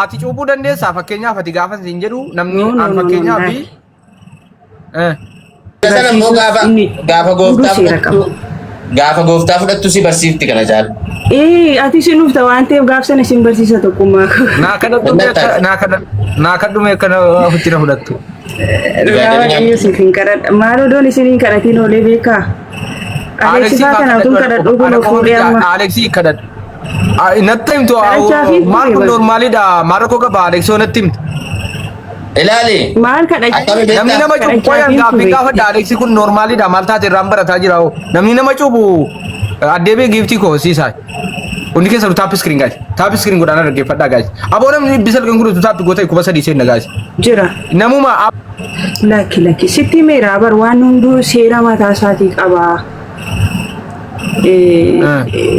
Ati cuuphuu dandeessaa fakkeenyaaf ati gaafa siin jedhu namni No, no, an no, no, fakkeenyaaf laaki. Sana immoo Barsiisuuf gaafa inni gaafa hunduu gooftaa seera fudhattu qaba. gaafa gooftaa fudhattu si barsiifti kana caala. Ee, ati isin dhufta waan ta'eef gaaf sana isin barsiisa tokkummaa. Naa kadhadhu mee akka naa kadhadhu naa kadhu mee akka na ofitti na fudhattu. Dhugaa Waaqayyo siif hin kadhadha. Maal odoon isin hin kadhatiin oolee beekaa? Aleeksii Aleksii faa faa kana utuun kadhadhu kadhadhu kun ana of qofa fuudhee miti amma. Aleksii kadhadhu. Natti himtu Kadhachaafiin maal ture kun bar. normaalidha maal rakkoo qaba Aleksoo natti himtu. Ilaali. Maal kadhachaa Akkami Namni beektaa? nama cuuphu qoyan kadhachaafiin gaaffii ture. gaafadha Aleksii kun normaalidha maal taate irraan barataa jira hoo. Namni nama cuuphu addeebee giiftii koo siisaa. Hundi keessa tap screen guys. Tap screen godhaan dhaggeeffadhaa guys. Aboo namni 900 kun tap goota 3000 seenna guys. Jira. Namuma Lakki lakki sitti meera bar waan hunduu seera mataa isaatii qaba.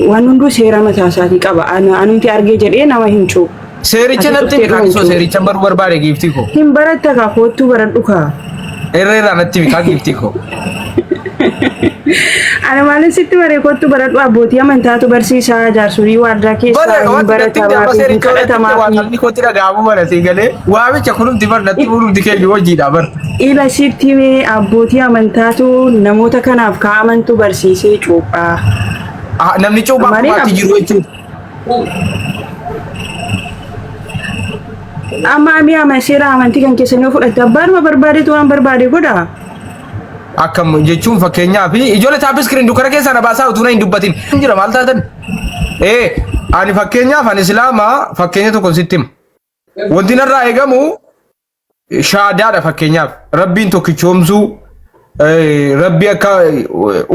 Waan hunduu seera mataa isaatii qaba. Anumti argee jedhee nama hin cuuphu. Seericha Ati natti dhuftee himi dhuma kaakisoo hin cuuphu. seericha baruu barbaade giiftii koo. Hin baratta kaa koottuu baradhu kaa. Irra irraa natti himi kaa giiftii koo. Ana maalin sitti baree koottuu baradhu abbootii amantaatu barsiisaa jaarsolii waardaa keessaa Bara hin wanti natti himte amma baratamaafi hin seericha natti himte waan kadhatamaafi. qalbii kootti dhaga'amu bara sii galee waamicha kunumti bar natti kunumti keenya hojiidha bar. Ila sitti himee abbootii amantaatu namoota kanaaf kaa'amantu barsiisee cuuphaa. Ah, namni cuuphaa Malee kophaatti jiru jechuudha. Amma amii ama seera amantii kan keessan yoo fudhatte abbaanuma barbaadetu waan barbaade godha. Akkam jechuun fakkeenyaaf ijoollee tap screen dukkana keessaa na baasaa utuu na hin dubbatin jira maal taatan? Ee ani fakkeenyaaf ani islaama fakkeenya tokko sitti hima. Wanti narraa eegamu shaadaadha fakkeenyaaf rabbiin tokkichoomsuu rabbi akka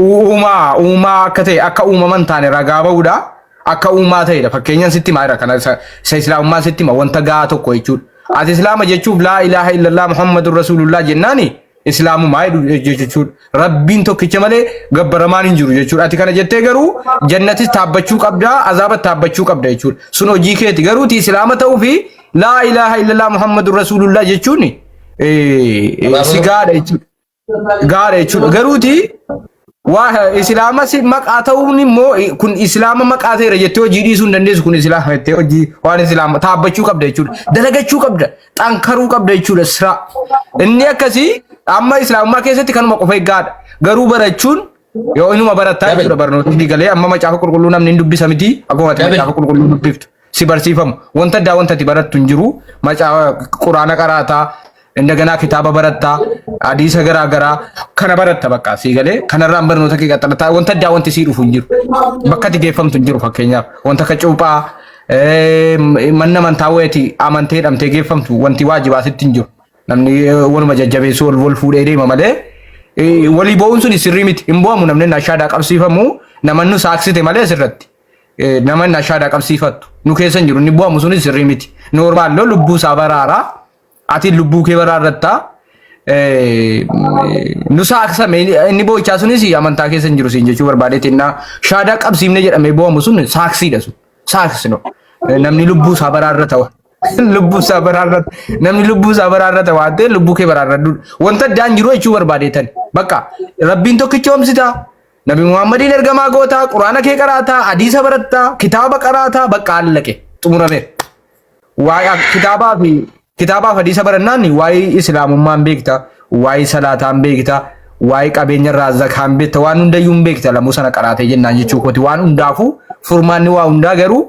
uumaa uumaa akka ta'e akka uumaman taane ragaa ba'uudha akka uumaa ta'edha fakkeenyaan sitti himaa jira kana isa isa islaamummaa sitti hima wanta gahaa tokko jechuudha. Ati islaama jechuuf laa ilaaha illallah muhammadur rasuulullah jennaani islaamumaa jedhu jechuudha. Rabbiin tokkicha malee gabbaramaan hin jiru jechuudha. Ati kana jettee garuu jannatis taabbachuu qabda azaaba taabbachuu qabda jechuudha. Sun hojii keeti garuu ati islaama ta'uu fi laa ilaaha illallah muhammadur rasuulullah jechuun si gaadha jechuudha. Gaadha jechuudha. Garuuti waa islaama si maqaa ta'uun immoo kun islaama maqaa ta'eera jettee hojii dhiisuu hin dandeessu kun islaama jettee hojii waan islaama taabbachuu qabda jechuudha. Dalagachuu qabda. Xankaruu qabda jechuudha sira. Inni akkasii amma islaamummaa keessatti kanuma qofa eeggaadha. Garuu barachuun yoo inuma barattaa Dabal. jechuudha barnoota inni galee amma macaafa qulqulluu namni hin dubbisa miti akkuma ati Dabal. macaafa qulqulluu dubbiftu si barsiifamu wanta addaa wanta ati barattu hin jiru macaafa quraana qaraataa indaganaa kitaaba barattaa hadiisa garaa garaa kana baratta bakka sii galee kanarraan barnoota kee qaxxalataa wanta addaa wanti sii dhufu hin jiru bakka ati geeffamtu hin jiru fakkeenyaaf wanta akka cuuphaa manni amantaa wayiiti amantee hidhamtee geeffamtu wanti waajibaa sitti hin jiru. Namni waluma jajjabeessuu wal wal fuudhee deema malee walii bo'uun sun sirrii miti. Hin bo'amu namni nashaadaa qabsiifamu namannu saaksite malee asirratti. Nama nashaadaa qabsiifattu nu keessa hin jiru inni bo'amu sunis sirrii miti. Noormaal lubbuu isaa baraaraa ati lubbuu kee baraarrattaa. Nu saaksame inni boo'ichaa sunis amantaa keessa hin jiru siin jechuu barbaadeetti innaa shaadaa qabsiifne jedhamee bo'amu sun saaksiidha sun. Saaksino. Namni lubbuu isaa baraarrata. Lubbuu isaa baraarrata. Namni lubbuu isaa baraarrata waan ta'eef lubbuu kee baraarradhu. Wanta addaan jiru jechuu barbaadeetan. Bakka rabbiin tokkicha oomsitaa. Nabi Muhammadiin ergamaa gootaa, quraana kee qaraataa, hadiisa barattaa, kitaaba qaraataa bakka allaqe xumurame. Waa'ee kitaabaa fi kitaabaa fi hadiisa barannaan waa'ee islaamummaan beekta, waa'ee salaataan beekta, waa'ee qabeenya irraa zakaan beekta, waan hundayyuu hin beekta lamuu sana qaraatee jennaan jechuu kooti. Waan hundaafuu furmaanni waa hundaa garuu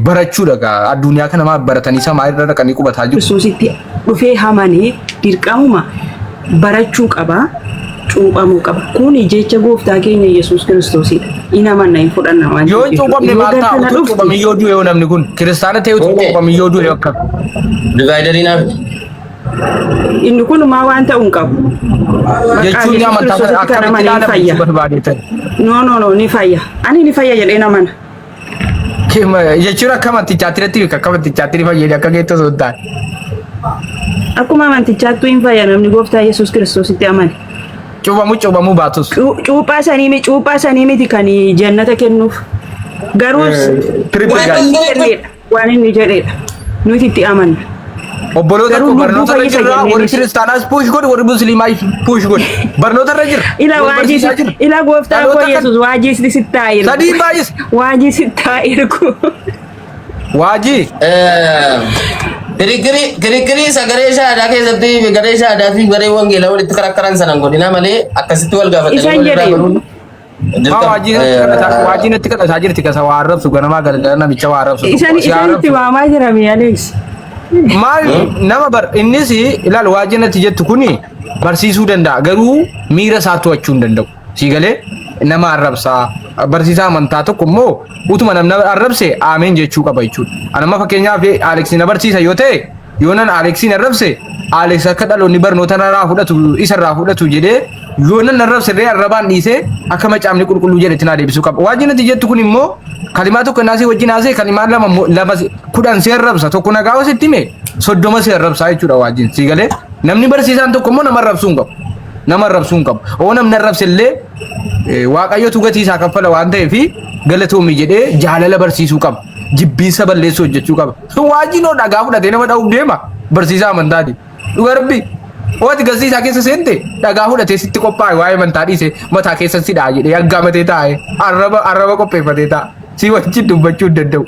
barachuudha gaa addunyaa kana maal baratanii samaa irra dhaqanii qubataa jiru. Kiristoositti dhufee hamanee dirqamuma barachuu qaba, cuuphamuu qaba. Kuni jecha gooftaa keenya Yesuus Kiristoosidha. In amanna hin fudhanna waan Yoo hin ta'eef jechuudha. cuuphamne Yoo maal gara ta'a? kana Utuu dhufte cuuphamin yoo du'e yoo namni kun kiristaana ta'e utuu Oole. cuuphamin yoo du'e akkam? Dividerii naaf. inni kun maa waan ta'u hin qabu. Maqaa Jechuun Yesuus amantaa kana Kiristoositti kan akkamitti amane hin ilaalama fayya. jechuu barbaadeetan? No no no ni fayya. Ani ni fayya jedheen amana. Jechuun akka amantichaatti irratti beeka akka amantichaatti ni fayyade akka keetti osoo hin taane. Akkuma amantichaattuu hin fayya namni gooftaa Yesuus Kiristoositti amane. Cuuphamu cuuphamuu baatus. Cuuphaa sanii mi cuuphaa sanii miti kan jannata kennuuf. Garuu Triple waan guys. inni jedheedha. Waan inni jedheedha. Nuti itti amanna. Obboloota Garuu koo lubbuu barnoota irra fayyisa jirra jennee warri miti. kiristaanaas puush godhi warri musliimaas puush godhi. Barnoota irra jira. Ila Wal waajii barsiisaa jira. ila gooftaa koo Dhaloota kan Yesuus waajii sittaa ergu. sadii baay'is. Waajii sittaa ergu. Waajii. Kirikkirii kirikkirii isa garee shaadaa keessatti garee shaadaa fi garee wangeelaa walitti karakkaran sanan godhina malee akkasitti wal gaafatanii Isaan walirraa jedhe. baruun Maa dirqama. waajii natti kadhataa waajii natti kadhataa jirti kasa waa arrabsu ganamaa galgala namicha waa arrabsu. Isaan Si isaan itti arrabsu. waamaa jira mi Alex. Maal nama bar innis ilaal waajii natti jettu kuni barsiisuu danda'a garuu miira isaa to'achuu hin danda'u. Sii galee nama arrabsaa barsiisaa amantaa tokko immoo utuma namni arrabse aameen jechuu qaba jechuudha. Anamma fakkeenyaaf Alex na barsiisa yoo ta'e yoo nan Alexiin arrabse Alex akka dhaloonni barnoota narraa fudhatu isarraa fudhatu jedhee yoo nan arrabse illee arrabaan dhiisee akka macaafni qulqulluu jedhetti naa deebisuu qaba. Waajjirri natti jettu kun immoo kalimaa tokko naasii wajjin haasee kalimaa lama lama 10 si arrabsa tokko nagaa sitti hime 30 si arrabsaa jechuudha waajjin sii galee namni barsiisaan tokko immoo nama arrabsuu hin qabu. Nama arrabsuu hin qabu. Oo namni arrabse illee Waaqayyotu gatii isaa kaffala waan ta'eef galatoomi jedhee jaalala barsiisuu qaba. Jibbiinsa balleessuu hojjechuu qaba. Waajjin hoo dhagaa fudhatee nama dha'uuf deema. Barsiisaa amantaati. Dhugaa rabbi. Hoo ati garsii isaa keessa seente dhagaa fudhatee sitti qophaa'e waa'ee amantaa dhiise mataa keessa si dha'a jedhee aggaamatee taa'e arraba arraba qopheeffatee taa'a. Si wajjin dubbachuu hin danda'u.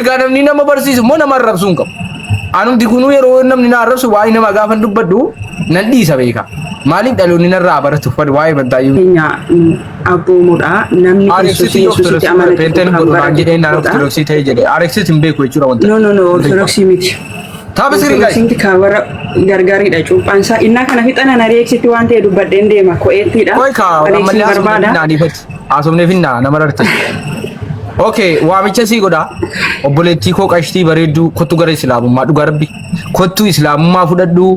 Egaa namni nama barsiisu immoo nama arrabsuu hin qabu. Anumti kunuu yeroo namni na arrabsu waa'ee nama gaafa dubbadhu nan dhiisa beeka. Maaliif dhaloonni narraa baratu waa'ee amantaa iyyuu. Keenya abboomuudha. Namni Kiristoos Aleksiti Yesuusitti Ortodoksii amanate Peenteen kan godhu naan barate jedhee naan tokkodha. Ortodoksii ta'e jedhe. Aleksit hin beeku jechuudha wanta. No, no, no, Ortodoksii miti. Taapha sirrii gaa'e. Ortodoksii miti kan warra gargaariidha cuuphaan isaa. Innaa kana fixana na reeksitti waan ta'e dubbadheen deema ko'eettiidha. Qoy kaa Aleeksiin ammallee haasofnee barbaada. finnaa dhiifati. Haasofnee finnaa nama rarte. Okay, waamicha sii godha. Obboleettii koo qashtii bareedduu kottu gara islaamummaa dhugaa rabbi. Kottu islaamummaa fudhadhu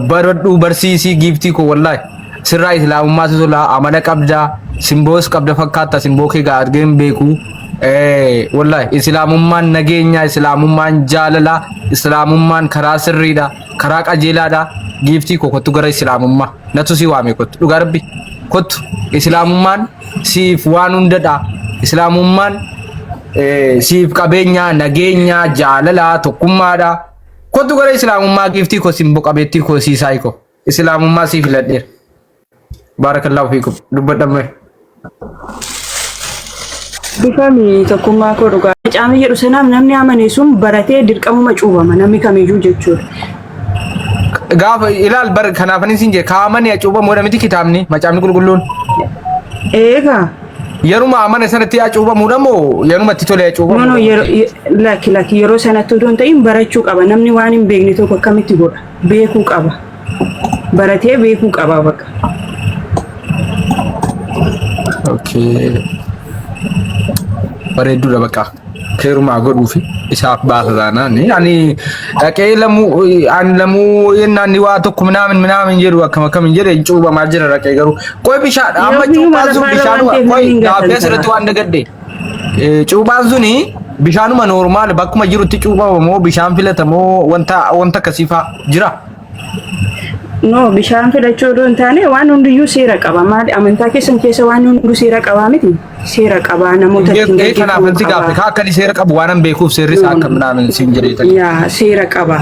baradhu barsiisii giiftii koo wallaahi. Sirraa islaamummaa si tola amala qabda simboos qabda fakkaatta simboo kee gaa argee hin beeku. Wallaahi islaamummaan nageenya islaamummaan jaalala islaamummaan karaa sirriidha karaa qajeelaadha giiftii koo kottu gara islaamummaa natu si waame kottu dhugaa rabbi kottu islaamummaan siif waan hundadha islaamummaan siif qabeenya nageenya jaalala tokkummaadha kottu gara islaamummaa giiftii koo simbo qabeettii koo siisaay koo. Islaamummaa sii filadheera. Baarakallaahu fiikum. Dubbadhamme. Bifami tokkummaa koo dhugaa. Caamii jedhu sanaaf namni amane sun baratee dirqamuma cuubama namni kamiyyuu jechuudha. Gaafa ilaal bar kanaafanii siin jedhe kaamani acuubamuudha miti kitaabni macaafni qulqulluun. Eegaa. Yeruma amane sanatti acuubamuudha moo yeruma itti tole No, no, acuubamuudha? yeroo lakki lakki yeroo sanatti otoo hin ta'in barachuu qaba. Namni waan hin beekne tokko akkamitti godha? Beekuu qaba. Baratee beekuu qaba bakka. Okay. Bareedduudha bakka. Keerumaa godhuufi isaaf baasa taanaan. Ani dhaqee lamuu ani lamuu yennaan ni waa tokko minaamin minaamin jedhu akkam akkam hin jedhe hin cuubamaa jira dhaqee garuu. Qoy bishaan amma Yoo cuuphaan sun biyyuma bishaan lafaa waan ta'eef qoy namni hin gaaffii asirratti gatantara. waan dagadhe. Cuuphaan suni bishaanuma normaal bakkuma jirutti cuuphama moo bishaan filatamoo wanta wanta akkasii fa'aa jira? No, bishaan filachuu odoo hin taane waan hundiyyuu seera qaba. Maali amantaa keessan keessa waan hunduu seera qabaa miti? Seera qabaa namoota ittiin Ee kanaaf gaggeeffamuu wanti qaba. gaaffii kaa akka inni seera qabu waan hin beekuuf seerri isaa akka minaamin siin jedhee Yaa seera qaba.